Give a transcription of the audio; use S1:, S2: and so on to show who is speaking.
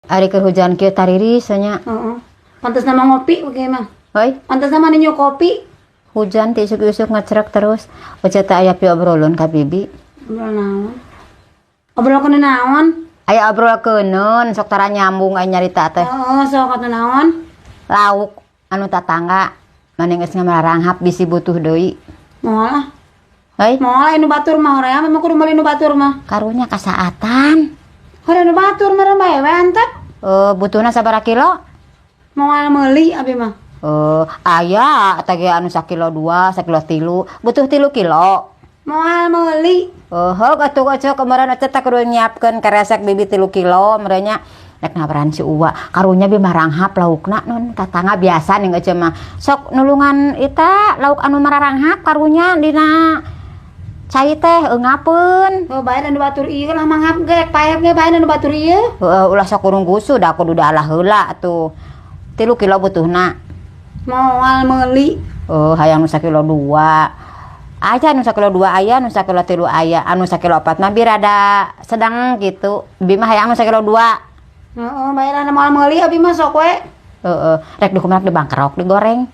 S1: Ari keur hujan kieu tariris nya.
S2: Heeh. Pantes nama ngopi oke mah.
S1: Hoi,
S2: Pantes nama ninyo kopi.
S1: Hujan ti isuk-isuk ngecrek terus. Oce teh aya piobroleun ka bibi.
S2: Obrol naon? Obrol kana naon?
S1: Aya obrol keuneun, sok tara nyambung aya nyarita teh.
S2: Heeh, sok atuh naon?
S1: Lauk anu tatangga mane geus ngamaranghap, bisi butuh deui.
S2: Moal ah.
S1: Hoi,
S2: Moal, anu batur mah hoream, memang kudu meuli nu batur mah.
S1: Karunya kasaatan.
S2: Hoream nu batur mah bae we antep.
S1: Eh, butuhna sabaraha kilo?
S2: Moal meuli abi mah.
S1: Eh, aya teh anu sakilo dua, sakilo tilu, butuh 3 kilo.
S2: Moal meuli.
S1: Oh, hok atuh Oce, kemarin Oce teh kudu nyiapkeun keresek bibi 3 kilo merenya rek nawaran si Uwa. Karunya bi maranghap laukna nun tatangga, biasa nih Oce mah. Sok nulungan ita lauk anu mararanghap, karunya dina cai teh eungapeun.
S2: Oh, bae nu batur ieu lah manghap ge rek paeh ge bae nu batur ieu.
S1: Heueuh, ulah sok kurung gusu da kudu dalah heula atuh. 3 kilo butuhna.
S2: Moal meuli.
S1: Oh, hayang nu sakilo dua. Aya nu sakilo dua aya, nu sakilo tilu aya, anu sakilo opat mah bi rada sedang gitu. Bi mah hayang nu sakilo dua.
S2: Heeh, bae lah, moal meuli abi mah, sok we.
S1: Heeh, rek dikumaha, dibangkerok, digoreng.